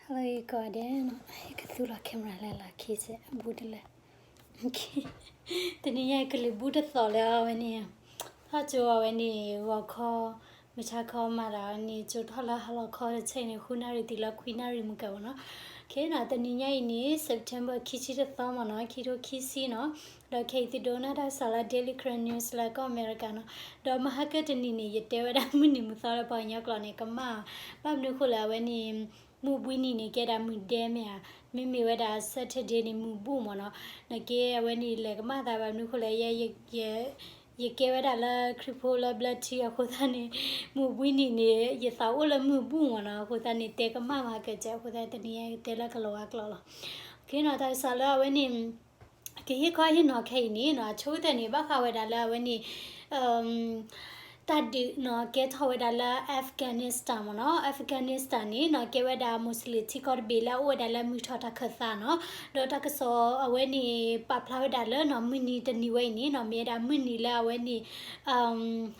Hello ကိးဂၤဒဲးနီၤ, ယကသူလီၤ camera လဲၤလီၤခံစဲး ဘူးတလၢ တနံၤညါအံၤ ကလုာ်ဘူးတသီၣ်လၢအဝဲန့ၣ် ထီၣ်ကၠိအဝဲန့ၣ် ဂီၤခီ မုၢ်ဆါခီမၤသးဝဲန့ၣ် ကၠိထီၣ်လၢဟါလီၤခီတဆဲးန့ၣ် ဃုနၣ်ရံၣ်တုၤလၢခွံနၣ်ရံၣ်မုၢ်ကၢၤမ့ၢ်နီၤ. ခဲနီၤ တနံၤညါအံၤန့ၣ် September ခံဆံတသီမ့ၢ်နီၤ, ခံထိခံဆံနီၤ. ဒီးခဲအံၤသုဒိကနၣ်တၢ်ကစီၣ်လၢ Daily Karen News လၢကီၢ်အမဲရကၤနီၤ. ဒီးမဟါကတနံၤန့ၣ် ယတဲဝဲဒၣ်မုၢ်နံၤမုၢ်သီလၢပှၤကညီကျိာ်န့ၣ် ကမၣ်, ဘၣ်မနုၤဃိလဲၣ် အဝဲန့ၣ် မုၢ်ဘှံးနံၤန့ၣ် ကဲဒၣ်မုၢ်ဒဲမ့ၢ်ဧါ, မ့မ့ၢ်ဝဲဒၣ် Saturday န့ၣ် မုၢ်ဘူၣ်မ့ၢ်နီၤ. နာ်က့အဝဲန့ၣ် လဲၤကမၣ်သးဘၣ်မနုၤဃိလဲၣ်, ယ ယကဲဝဲဒၣ်လၢခရံာ်ဖိလၢဘျၢထံအဃိသတးန့ၣ် မုၢ်ဘှံးနံၤန့ၣ် ယသးအိၣ်လၢမုၢ်ဘူၣ်မ့ၢ်နီၤ. အဃိသတးန့ၣ် တဲကမၣ်မၤကစဲး အဃိသတးန့ၣ် တနံၤညါကတဲလၢကလီၤဝါကျိာ်လီၤ. ကနီၤ တၢ်ကစီၣ်လၢအဝဲန့ၣ် ကဟ့ၣ်ခီဟ့ၣ်နီၤခဲအံၤန့ၣ်နီၤ, အဆိကတၢၢ်န့ၣ် ဘၣ်ဃးဝဲဒၣ်လၢအဝဲန့ၣ် တၢ်ဒုးနီၤ ကဲထီၣ်ဝဲဒၣ်လၢ Afghanistan မ့ၢ်နီၤ. Afghanistan န့ၣ်နီၤ ကဲဝဲဒၣ် Muslim ထံကီၢ်တဘ့ၣ်လၢအအိၣ်ဝဲဒၣ်လၢမုၢ်ထီၣ်တၢ်ခၢၣ်သးနီၤ. ဒီးတၢ်ကစီၣ်အဝဲန့ၣ် ပာ်ဖျါဝဲဒၣ်လၢနီၤ မုၢ်နံၤတနံၤဝဲအံၤန့ၣ်နီၤ မ့ၢ်ဝဲဒၣ်မုၢ်နံၤလၢအဝဲန့ၣ်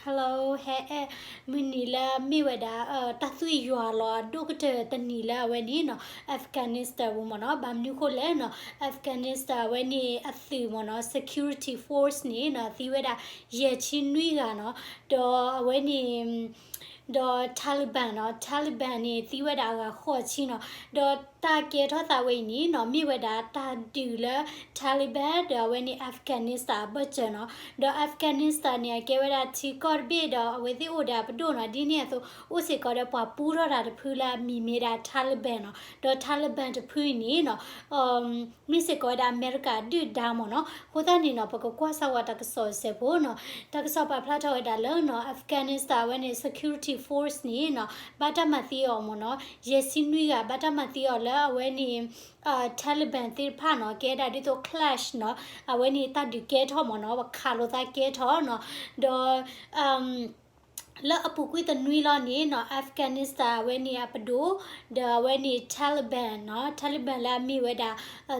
hello ဟဲအဲၣ် မုၢ်နံၤလၢမ့ၢ်ဝဲဒၣ် တၢ်သွံၣ်ယွၤလီၤအဒိၣ်ကတၢၢ်တနံၤလၢအဝဲန့ၣ်နီၤ Afghanistan ပူၤမ့ၢ်နီၤ. ဘၣ်မနုၤဃိလဲၣ်နီၤ Afghanistan အဝဲန့ၣ်အသုးမ့ၢ်နီၤ security force န့ၣ်နီၤ သံဝဲဒၣ်ယဲၢ်ဆံနွံဂၤနီၤ. ဒီးအဝဲန့ၣ် ဒီး Taliban နီၤ Taliban န့ၣ် သံဝဲဒၣ်အဂၤဃိးဆံနီၤ. ဒီးတၢ်ကဲထီၣ်သးဝဲအံၤန့ၣ်နီၤ မ့ၢ်ဝဲဒၣ်တၢ်ဒုးလၢ Taliban ဒီးအဝဲန့ၣ် Afghanistan အဘၢၣ်စၢၤနီၤ. ဒီး Afghanistan န့ၣ် အကဲဝဲဒၣ်ထံကီၢ်တဘ့ၣ်ဒီး အဝဲသ့ၣ်အိၣ်ဒီးအပဒိၣ်နီၤ ဒ်န့ၣ်အသိး အိၣ်စ့ၢ်ကီးဒီးပှၤပူထီၣ်တၢ်တဖုလၢအမံၤမ့ၢ်ဒၣ် Taliban နီၤ. ဒီး Taliban တဖုအံၤန့ၣ်နီၤ မ့ၢ်စ့ၢ်ကီးဝဲဒၣ်အမဲရကၤဒုၣ်ဒါမ့ၢ်နီၤ. အဃိသတးန့ၣ်နီၤ ပကကွၢ်စၢ်ဝဲတၢ်ကစီၣ်စဲးဖိနီၤ. တၢ်ကစီၣ်ပာ်ဖျါထီၣ်ဝဲဒၣ်လၢနီၤ Afghanistan အဝဲန့ၣ် security force န့ၣ်နီၤ ဘၣ်တၢ်မၤသံအီၤမ့ၢ်နီၤ ယဲၢ်ဆံနွံဂၤ ဘၣ်တၢ်မၤသံအီၤလၢအဝဲန့ၣ် Taliban သ့ၣ်တဖၣ်နီၤ ကဲဒၣ်ဒ်သိး clash နီၤ အဝဲန့ၣ်တၢ်ဒုးကဲထီၣ်မ့ၢ်နီၤ ပခးလိာ်သးကဲထီၣ်နီၤ. ဒီး လၢအပူၤကွံာ်တနွံလီၤန့ၣ်နီၤ Afghanistan အဝဲန့ၣ်အပဒိၣ် ဒီးအဝဲန့ၣ် Taliban နီၤ Taliban လၢအမ့ၢ်ဝဲဒၣ်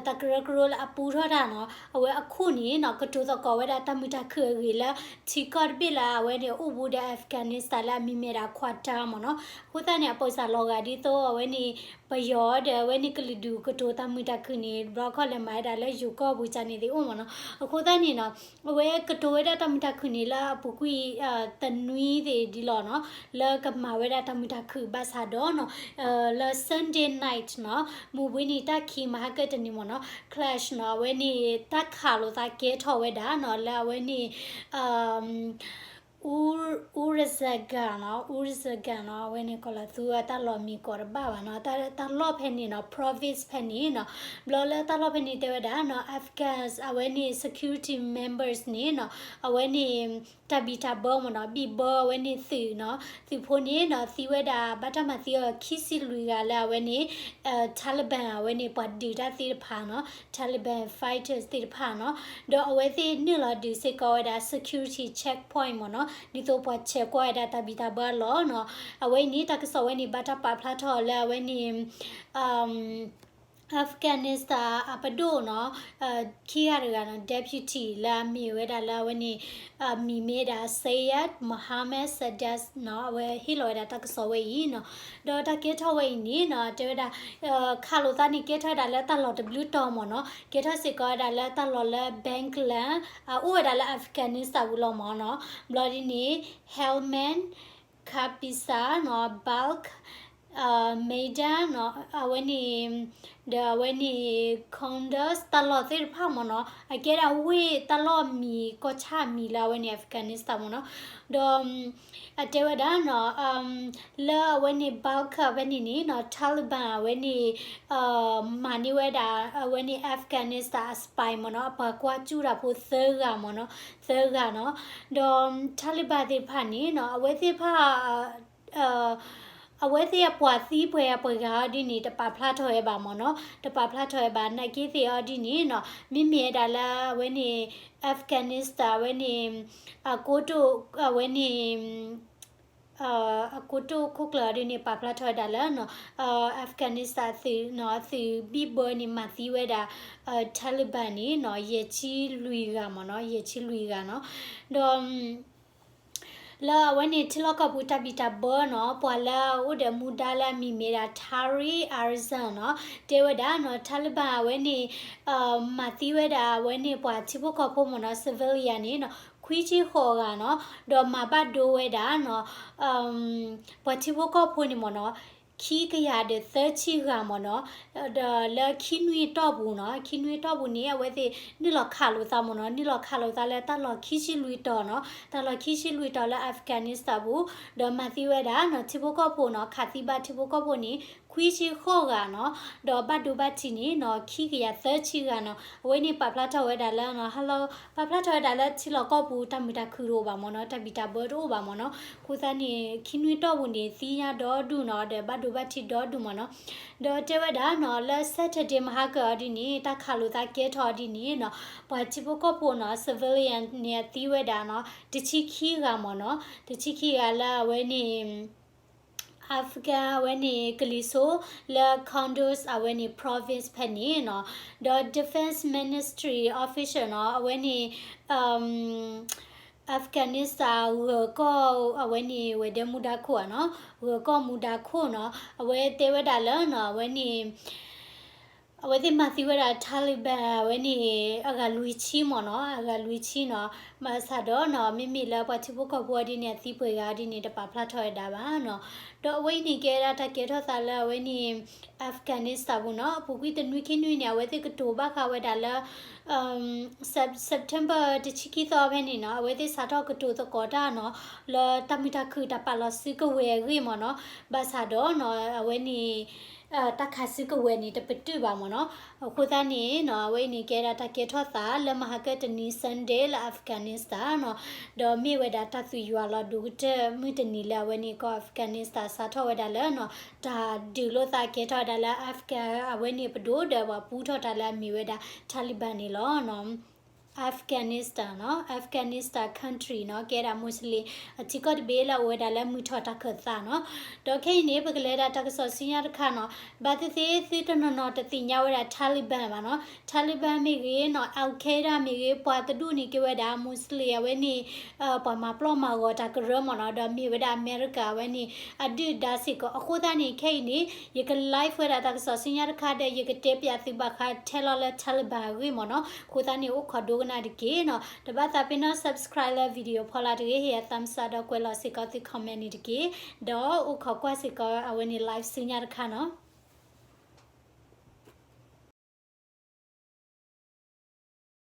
တၢ်ကရၢကရိလၢအပူထီၣ်တၢ်နီၤ အဝဲအခိၣ်န့ၣ်နီၤ ကတိၤသကိးဝဲဒၣ်တၢ်မုာ်တၢ်ခုၣ်အဂ့ၢ်လၢ ထံကီၢ်တဘ့ၣ်လၢအဝဲန့ၣ်အိၣ်ဘူးဒီး Afghanistan လၢအမံၤမ့ၢ်ဒၣ် Qatar မ့ၢ်နီၤ. အဃိသတးန့ၣ် အပၢၢ်စၢ်လီၤဂာ်ဒ်သိးအဝဲန့ၣ် ပယီၤဒီးအဝဲန့ၣ်ကလုာ်ဒူၣ်ကတိၤတၢ်မုာ်တၢ်ခုၣ်န့ၣ် ဘျီခီလဲၤမၤဝဲဒၣ်လၢယိၤကီၢ်ပူၤကန့ၣ်သ့ၣ်အိၣ်မ့ၢ်နီၤ. အဃိသတးန့ၣ်နီၤ အဝဲကတိၤဝဲဒၣ်တၢ်မုာ်တၢ်ခုၣ်န့ၣ်လၢအပူၤကွံာ် တနွံသ့ၣ်ဒ်လီၤနီၤ လၢကမၤဝဲဒၣ်တၢ်မုာ်တၢ်ခုၣ်ဘၣ်ဆၣ်ဒီးနီၤ လၢ Sunday night နီၤ မုၢ်ဘှံးနံၤတၢ်ခံမဟါကတနံၤမ့ၢ်နီၤ clash နီၤ အဝဲန့ၣ်တၢ်ခးလိာ်သးကဲထီၣ်ဝဲဒၣ်နီၤ လၢအဝဲန့ၣ် Uruzgan နီၤ Uruzgan နီၤ အဝဲန့ၣ်ကီၢ်လီၤသူအတၢ်လီၢ်မံၤကီးတဘၣ်ဘၣ်နီၤ တၢ်လီၢ်ဖဲန့ၣ်နီၤ province ဖဲန့ၣ်နီၤ ဘျီလၢတၢ်လီၢ်ဖဲန့ၣ်တဲဝဲဒၣ်နီၤ Afghans အဝဲန့ၣ် security members န့ၣ်နီၤ အဝဲန့ၣ် တၢ်ဘံၣ်တၢ်ဘၢမ့ၢ်နီၤ ဘံၣ်ဘၢအဝဲန့ၣ်သုးနီၤ သုးဖိန့ၣ်နီၤ သံဝဲဒၣ်ဘၣ်တၢ်မၤသံအီၤခံဆံလွံၢ်ဂၤလၢအဝဲန့ၣ် Taliban အဝဲန့ၣ်ပှၤဒုးတၢ်သ့ၣ်တဖၣ်နီၤ Taliban fighters သ့ၣ်တဖၣ်နီၤ ဒီးအဝဲသ့ၣ်နုာ်လီၤဒုးစ့ၢ်ကီးဝဲဒၣ် security checkpoint မ့ၢ်နီၤ ဒ်သိးပှၤဆဲးကွၢ်ဝဲဒၣ်တၢ်ဘံၣ်တၢ်ဘၢအလီၢ်နီၤ အဝဲအံၤန့ၣ် တၢ်ကစီၣ်ဝဲန့ၣ် ဘၣ်တၢ်ပာ်ဖျါထီၣ်လၢအဝဲန့ၣ် Afghanistan အပဒိၣ်နီၤ ခံဂၤတဂၤနီၤ deputy လၢအမ့ၢ်ဝဲဒၣ်လၢအဝဲန့ၣ် မံၤမ့ၢ်ဒၣ် Syed Mohammad Sadegh နီၤ အဝဲဟ့ၣ်လီၤဝဲဒၣ်တၢ်ကစီၣ်ဝဲအံၤနီၤ ဒီးတၢ်ကဲထီၣ်ဝဲအံၤန့ၣ်နီၤ တဲဝဲဒၣ် ခးလိာ်သးန့ၣ်ကဲထီၣ်ဝဲဒၣ်လၢတၢ်လီၢ်တဘျုးတီၤမ့ၢ်နီၤ ကဲထီၣ်စ့ၢ်ကီးဝဲဒၣ်လၢတၢ်လီၢ်လၢ Baghlan အအိၣ်ဝဲဒၣ်လၢ Afghanistan ပူၤလီၤမ့ၢ်နီၤ ဘျီဒ်န့ၣ် Helmand Kabisa နီၤ Balkh Maidan နီၤ အဝဲန့ၣ် ဒီးအဝဲန့ၣ် Kunduz တၢ်လီၢ်သ့ၣ်တဖၣ်မ့ၢ်နီၤ အကဲဒၣ်ဝ့ၢ်တၢ်လီၢ်မံၤကီၢ်ဆၣ်မံၤလၢအဝဲန့ၣ် Afghanistan မ့ၢ်နီၤ ဒီး အတဲဝဲဒၣ်နီၤ လၢအဝဲန့ၣ် Balkh ဖဲန့ၣ်န့ၣ်နီၤ Taliban အဝဲန့ၣ် မၤန့ၢ်ဝဲဒၣ် အဝဲန့ၣ် Afghanistan အ spy မ့ၢ်နီၤ အပှၤကွၢ်စူၣ်တၢ်ဖိသၢဂၤမ့ၢ်နီၤ သၢဂၤနီၤ ဒီး Taliban သ့ၣ်တဖၣ်န့ၣ်နီၤ အဝဲသ့ၣ်တဖၣ် အဝဲသ့ၣ်အပှၤသံပှဲၤအပှၤဂၤအီၤဒ်န့ၣ် တပာ်ဖျါထီၣ်ဝဲဘၣ်မ့ၢ်နီၤ တပာ်ဖျါထီၣ်ဝဲဘၣ် နာ်က့သ့ၣ်အီၤဒ်န့ၣ်နီၤ မ့မ့ၢ်ဝဲဒၣ်လၢအဝဲန့ၣ် Afghanistan အဝဲန့ၣ် အကိတိာ် အဝဲန့ၣ် အကိတိာ်ခိၣ်ကျၢၢ်အီၤဒ်န့ၣ် ပာ်ဖျါထီၣ်ဝဲဒၣ်လၢ Afghanistan သုးနီၤ သုးဘံၣ်ဘၢန့ၣ် မၤသံဝဲဒၣ် Taliban န့ၣ်နီၤ ယဲၢ်ဆံလွံၢ်ဂၤမ့ၢ်နီၤ ယဲၢ်ဆံလွံၢ်ဂၤနီၤ ဒီး လၢအဝဲန့ၣ်ထံလီၢ်ကီၢ်ပူၤတၢ်ဘံၣ်တၢ်ဘၢနီၤ ပှၤလၢအအိၣ်ဒီးမူဒါလၢအမံၤမ့ၢ်ဒၣ် Tariq Arizan နီၤ တဲဝဲဒၣ်နီၤ Taliban အဝဲန့ၣ် မၤသံဝဲဒၣ်အဝဲန့ၣ်ပှၤထံဖိကီၢ်ဖိမ့ၢ်နီၤ civilian န့ၣ်နီၤ ခွံဆံဃိးဂၤနီၤ ဒီးမၤဘၣ်ဒိဝဲဒၣ်နီၤ ပှၤထံဖိကီၢ်ဖိန့ၣ်မ့ၢ်နီၤ ခံကယၤဒီးသၢဆံဂၤမ့ၢ်နီၤ ဒီးလၢခံနွံအတီၢ်ပူၤနီၤ ခံနွံအတီၢ်ပူၤန့ၣ် အဝဲသ့ၣ်နုာ်လီၤခးလိာ်သးမ့ၢ်နီၤ နုာ်လီၤခးလိာ်သးလၢတၢ်လီၢ်ခံဆံလွံၢ်တီၤနီၤ တၢ်လီၢ်ခံဆံလွံၢ်တီၤလၢ Afghanistan ပူၤ ဒီးမၤသံဝဲဒၣ်နီၤ ထံဖိကီၢ်ဖိနီၤ ခးသံဘၣ်ထံဖိကီၢ်ဖိန့ၣ် ခွံဆံဃိးဂၤနီၤ ဒီးဘၣ်ဒိဘၣ်ထံးန့ၣ်နီၤ ခံကယၤသၢဆံဂၤနီၤ အဝဲန့ၣ်ပာ်ဖျါထီၣ်ဝဲဒၣ်လၢနီၤ ဟဲလီၤ ပာ်ဖျါထီၣ်ဝဲဒၣ်လၢထံလီၢ်ကီၢ်ပူၤ တၢ်မုာ်တၢ်ခုၣ်တအိၣ်ဘၣ်မ့ၢ်နီၤ တၢ်ဘံၣ်တၢ်ဘၢတအိၣ်ဘၣ်မ့ၢ်နီၤ အဃိသတးန့ၣ် ခံနွံတီၢ်ပူၤန့ၣ် သံညါဒီဒူၣ်နီၤ ဒီးဘၣ်ဒိဘၣ်ထံးဒီဒူၣ်မ့ၢ်နီၤ ဒီးတဲဝဲဒၣ်နီၤ လၢ Saturday မဟါကၢၤအီၤဒ်န့ၣ် တၢ်ခးလိာ်သးကဲထီၣ်အီၤဒ်န့ၣ်နီၤ ပှၤထံဖိကီၢ်ဖိနီၤ civilian န့ၣ် အသံဝဲဒၣ်နီၤ တဆံခံဂၤမ့ၢ်နီၤ တဆံခံဂၤလၢအဝဲန့ၣ် Afghan အဝဲန့ၣ်ကလံၤစိး လၢ Kunduz အဝဲန့ၣ် province ဖဲန့ၣ်နီၤ ဒီး Defense Ministry official နီၤ အဝဲန့ၣ် Afghanistan ဂၢၤကီၢ်အဝဲန့ၣ်ဝဲၤဒၢမူဒါခိၣ်ဧါနီၤ ဂၢၤကီၢ်မူဒါခိၣ်နီၤ အဝဲတဲဝဲဒၣ်လၢနီၤ အဝဲန့ၣ် အဝဲသ့ၣ်မၤသံဝဲဒၣ် Taliban အဝဲန့ၣ် အဂၤလွံၢ်ဆံမ့ၢ်နီၤ အဂၤလွံၢ်ဆံနီၤ ဘၣ်ဆၣ်ဒီးနီၤ မ့မ့ၢ်လၢပှၤထံဖိကီၢ်ဖိအီၤဒ်န့ၣ် အသံပှဲၤဂၤအီၤဒ်န့ၣ် တပာ်ဖျါထီၣ်ဝဲဒၣ်ဘၣ်နီၤ ဒီးအဝဲအံၤန့ၣ်ကဲဒၣ်တၢ်ကဲထီၣ်သးလၢအဝဲန့ၣ် Afghanistan ပူၤနီၤ အပူၤကွံာ်တနွံခံနွံန့ၣ် အဝဲသ့ၣ်ကတိၤဘၣ်ဃးဝဲဒၣ်လၢ Sep- September တဆံခံသီဖဲန့ၣ်နီၤ အဝဲသ့ၣ်စးထီၣ်ကတိၤသကိးတၢ်နီၤ လၢတၢ်မုာ်တၢ်ခုၣ်တၢ်ပာ်လီၤစုကဝဲၤအဂ့ၢ်မ့ၢ်နီၤ ဘၣ်ဆၣ်ဒီးနီၤ အဝဲန့ၣ် တၢ်ခးစုကဝဲၤန့ၣ် တပတုာ်ဘၣ်မ့ၢ်နီၤ အဃိသတးန့ၣ်နီၤ အဝဲအံၤန့ၣ်ကဲဒၣ်တၢ်ကဲထီၣ်သးလၢမဟါကၢတနံၤ Sunday လၢ Afghanistan နီၤ ဒီးမ့ၢ်ဝဲဒၣ်တၢ်သူၣ်ယွၤလီၤဒိၣ်ကတၢၢ်မုၢ်တနံၤလၢအဝဲန့ၣ်ကီၢ် Afghanistan စးထီၣ်ဝဲဒၣ်လၢနီၤ တၢ်ဒုးလိာ်သးကဲထီၣ်ဝဲဒၣ်လၢ Afghan အဝဲန့ၣ်ပဒိၣ်ဒီးပှၤပူထီၣ်တၢ်လၢအမ့ၢ်ဝဲဒၣ် Taliban န့ၣ်လီၤနီၤ Afghanistan နီၤ Afghanistan country နီၤ ကဲဒၣ် Muslim အထံကီၢ်တဘ့ၣ်လၢအအိၣ်ဝဲဒၣ်လၢမုၢ်ထီၣ်တၢ်ခၢၣ်သးနီၤ ဒီးခဲအံၤန့ၣ် ပကလဲၤဒၣ်တၢ်ကစီၣ်ဆူညါတခါနီၤ ဘၣ်သ့ၣ်သ့ၣ်သုတနီၤနီၤတသ့ၣ်ညါဝဲဒၣ် Taliban ဘၣ်နီၤ Taliban မ့ၢ်ဂ့ၤနီၤ Al Qaeda မ့ၢ်ဂ့ၤ ပှၤတဒူၣ်န့ၣ်က့ၤဝဲဒၣ် Muslim အဝဲန့ၣ် ပှၤမၤပျီမၤဂီၤတၢ်ကရၢမ့ၢ်နီၤ ဒီးမ့ၢ်ဝဲဒၣ်အမဲရကၤအဝဲန့ၣ် အဒုၣ်ဒါစ့ၢ်ကီး အဃိသတးန့ၣ် ခဲအံၤန့ၣ် ယက live ဝဲဒၣ်တၢ်ကစီၣ်ဆူညါတခါဒီး ယကတဲပၠးသုဘၣ်ဃးထဲလီၤလၢ Taliban အဂ့ၢ်မ့ၢ်နီၤ အဃိသတးန့ၣ် အိၣ်ခိးဒိကနၣ်တက့ၢ်နီၤ တဘၣ်သးပ့ၤနီၣ် subscribe လၢ video ဖီလာ်တဂ့ၤ ဟ့ၣ်ယၤ thumbs up ဒီးကွဲးလီၤစ့ၢ်ကီးသု comment န့ၣ်တက့ၢ် ဒီးအိၣ်ခိးကွၢ်စ့ၢ်ကီးအဝဲန့ၣ် live ဆူညါတခါနီၤ